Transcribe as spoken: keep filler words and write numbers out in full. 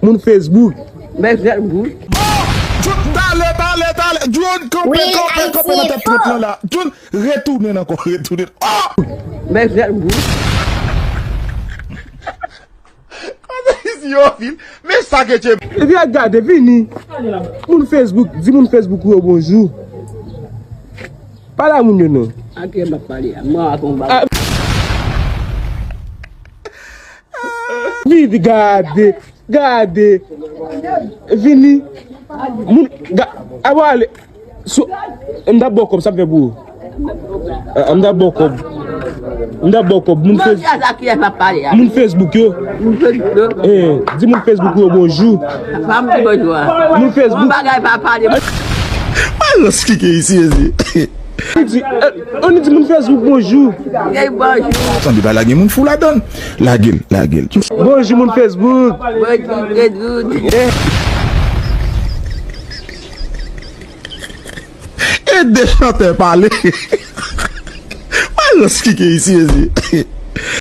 Moun Facebook. Mwen fè gou. John, talè, talè, talè. John, kanpe, kanpe, kanpe nan tèt trant lan la. John, retounen ankò, retounen. Oh! Mwen fè gou. Isi yo vin. Men sa ke tche. Epi a gade, vini. Moun Facebook, di moun Facebook ou yo bonjou. Pale a moun yo non. Ake m ap pale a. Mwen ak yon ba. Vini, gade, gade. Vini. Moun, ga, aba ale. Sou, m t ap ba w kòb, sa m fè pou ou? Ah, m t ap ba w kòb. M t ap ba w kòb. Moun Mwen Face- di a sa ki lè m ap pale a. Moun Facebook yo. Mwen fè gou. Eh, di moun Facebook yo bonjou. Pa m di bonjou a. Moun Facebook. Mwen bagay pa pale. Malans ki gen isi, isi. Li di, eh, ann di moun Facebook bonjou. Gen bonjou. Tande pa lage moun fou ladan. Lage l, lage l. Bonjou moun Facebook. Bonjou, Pedro. Ede chantè pale. Malans ki gen isi, isi.